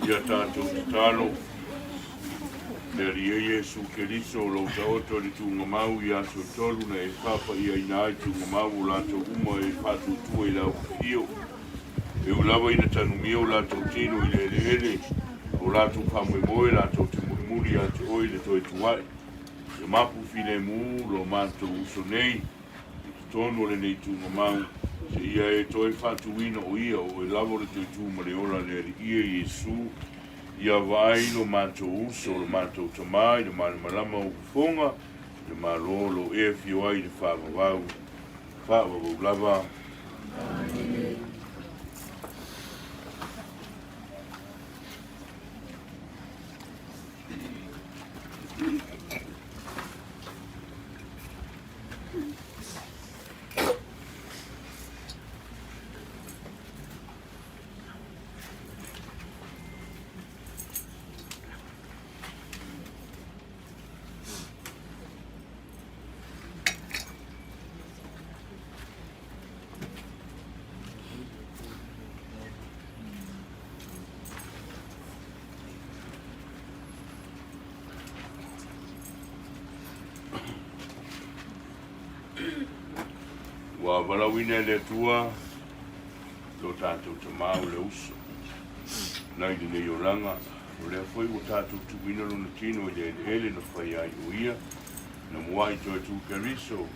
Ia tatou tatalo, Le Alii e Iesu Keriso, o lou taoto i le tuugamau i aso e tolu na e faapaiaina ai tuugamau o latou uma e faatuatua i le aufifio, e ui lava ina tanumia o latou tino i le eleele, a o latou faamoemoe latou te mulimuli ia te oe i le toe tuai. Ia mapu filemu lo matou uso nei i totonu o lenei tuugamau, seia e toe faatuina o ia o oe lava o le toetu ma le ola le Alii e Iesu. Ia vaai lo matou uso, lo matou tama i le malamalama o fofoga i le Malo o lo o e afio ai i le faavavau, faavavau lava. Amene. Ua valaauina e le Atua lo tatou Tama o le uso nai lenei olaga, o lea foi ua tatou tuuina lona tino i le eleele na fai ai o ia, na muai toe tu Keriso,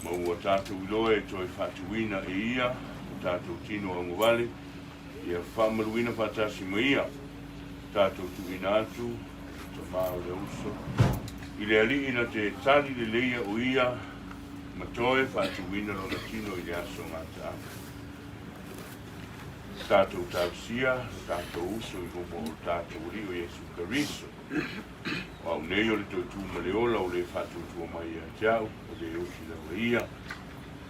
ma ua tatou iloa e toe faatuina e ia o tatou tino augavale, ia faamaluina faatasi ma ia, tatou tuuina atu le Tama o le uso i le Alii na te tali leleia o ia, ma toe faatuina lona tino i le aso gataaga. Tatou talosia lo tatou uso i luma o lo tatou Alii o Iesu Keriso. O au nei o le toetu ma le ola o le faatuatua mai ia te au, o le oti lava ia,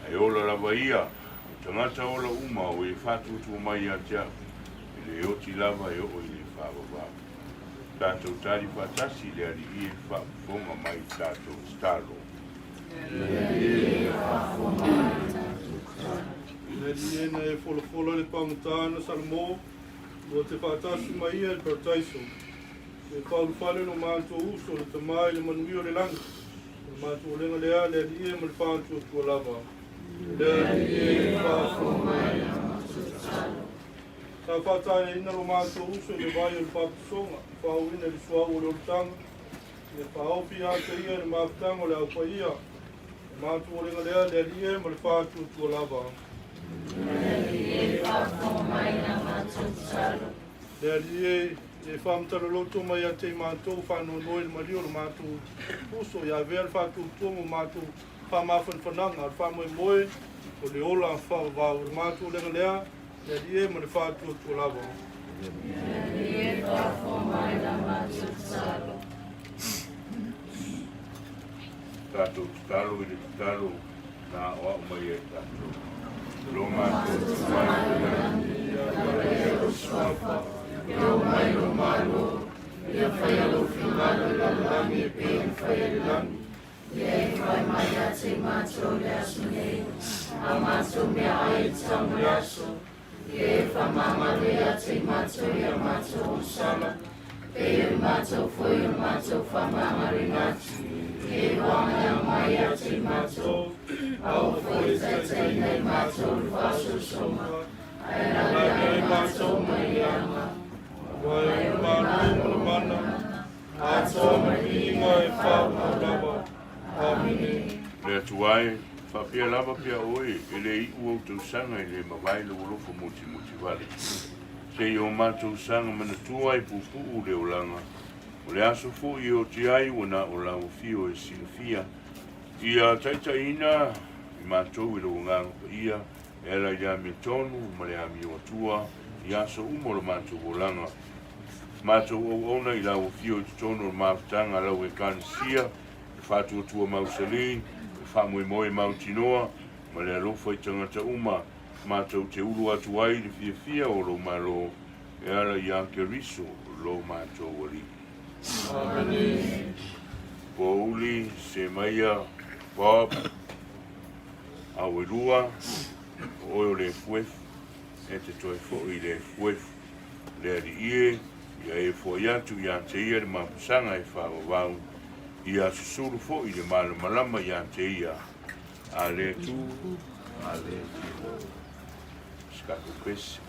ae ola lava ia, o tagata ola uma o e faatuatua mai ia te au, e le oti lava e oo i le faavavau. Tatou tali faatasi i le Alii e faafofoga mai i tatou tatalo. Le Alii e na e folafola le pagota na Salomō, ua te faatasi mai ia i le Parataiso. E faaulufale lo matou uso le Tama i le manuia o le lagi. O le matou olega lea, le Alii e ma le faatuatua lava. Le Alii e faafofoga mai i la matou tatalo. Sa faataeaina lo matou uso i le vai o le faapitosoga, faaauina i le suauu o le olataga, Ia faaofi ia te ia i le mafutaga o le Au Paia. O matou olega lea, le Alii e ma le Faatuatua lava. Le Alii e, ia e faamatala-loto mai ia te i matou faanoanoa i le maliu o lo matou uso, ia avea le faatuatua ma o matou faamafanafanaga, a o le faamoemoe o le ola faavavau. O le matou ulega lea, le Alii e, ma le faatuatua lava. Tatou tatalo i le tatalo na aoao mai ai tatou. Lo matou Tama i le lagi, Ia paia lou suafa, ia oo mai lou Malo, ia faia lou finagalo i le lalolagi e pei ona faia i le lagi. Ia e fai mai ia te matou le aso nei, a matou meaai e tatau mo le aso, ia e faamagalo ia te matou i a matou osala, pei o le matou foi o le matou faamagaloina atu, ia e uaga mai ia te matou, aua foi e taitaiina i matou i le faasosoga, ae lavea ai matou mai le aga. Aua e ou le Malo ma le mana, atoa ma le viiga e faavavau lava. Amene. Le Atua e, faapea lava pea oe, e le iu ou tausaga e le mavae lou alofa motimoti vale. Se i o matou saga manatua e puupuu le olaga, o le aso foi e oti ai ua na o lau afio e silafia. Ia taitaiina i matou i lou Agaga Paia, e ala i le amiotonu ma le amio atua i aso uma o le matou olaga. Matou auauna i lau afio i totonu o le mafutaga a lau Ekalesia, e faatuatua mausali, e faamoemoe mautinoa, ma le alofa i tagata uma, matou te ulu atu ai i le fiafia o lou Malo, e ala ia Keriso lo matou Alii. Amene. Pouli, Semaia, Bob, Auelua, o oe o le efuefu, e te toe foi i le efuefu. Le Alii e, ia e foai atu ia te ia le mapusaga e faavavau, ia susulu foi le malamalama ia te ia, a le tu, a le tu. Se tatou pese.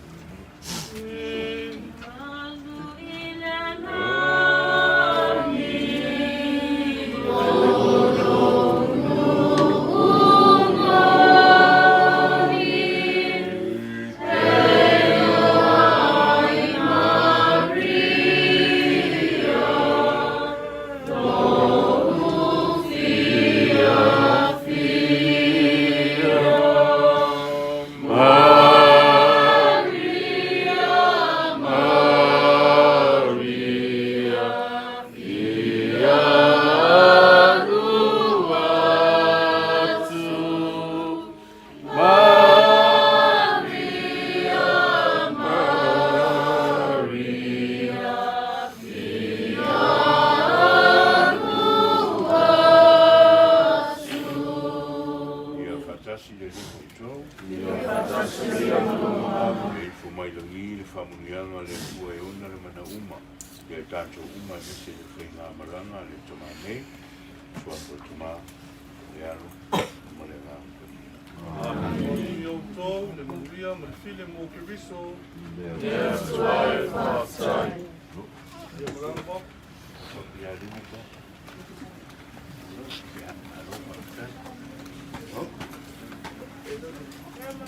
Ia faatasi le Alii ma outou. Ia ifo mai lagi le faamanuiaga a le Atua e ona le mana uma ia i tatou uma aemaise le faigamalaga a le Tama nei, suafa o le Tama, le Alo ma le Agaga Paia. Amene. Ia outou le manuia ma le file mo Keriso. Ia malaga Bob. Ia lima po. Ia, malo faafetai.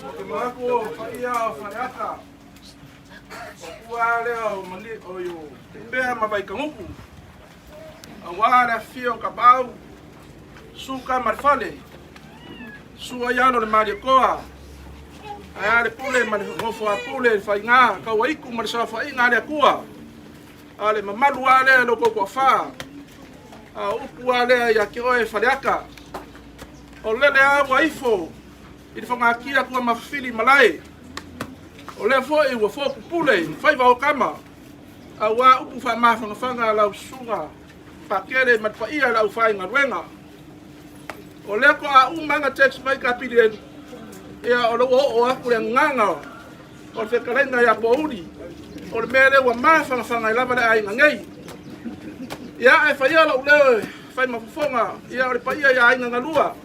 O te manatu o paia o Faleata, o pua lea o mali o i o Tupea ma Vaikagutu, auā le afifio o Tapaau, Suka ma le Fale, Sua i alo o le Malietoa, ae a le pule ma le nofo a pule le faiga tauaitu ma le saofaiga a le Atua, a le mamalu lava lea i lo outou toafa, a o upu lava lea ia te oe Faleata, o lele lava ua ifo i le fogatia tua mafafili malae, o lea foi ua fotupule i faiva o tama, auā upu faamafanafana a lau susuga Pakele ma le paia i le aufaigaluega. O lea toa uma na text mai Kapilielu, ia o lea ua oo atu le agaga o le fetalaiga ia Pouli, o le mea lea ua mafanafana ai lava le aiga nei. Ia ae faia lou leo e fai ma fofoga, ia o le paia ia aiga galua.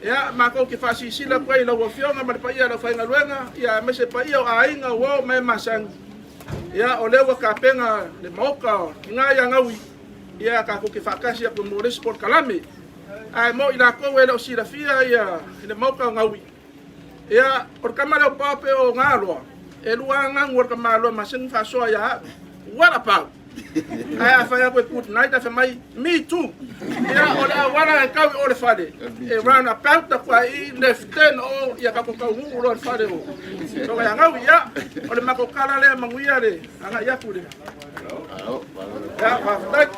Ia matou te faasilasila atu ai i lau Afioga ma le paia o le aufaigaluega, ia aemaise paia o aiga o uo ma e masani. Ia o lea ua tapena le maota o tina ia Gaui, ia tatou te faatasi atu mo le isi polokalame. Ae mo i latou e le o silafia ia le maota o Gaui, Ia, o le tama lea o Pao pe o Galoa, e lua agagu o le tamaloa e masani ona faasoa ia au. What about? Ae a fai atu e good night, ae fai mai, me too. Ia, o le auala e tau i o le fale, e round about atu ai i left turn o ia tatou taunuu loa i le fale o Toleagau. Ia, o le matou tala lea, manuia le agai atu i le. Ia, faafetai.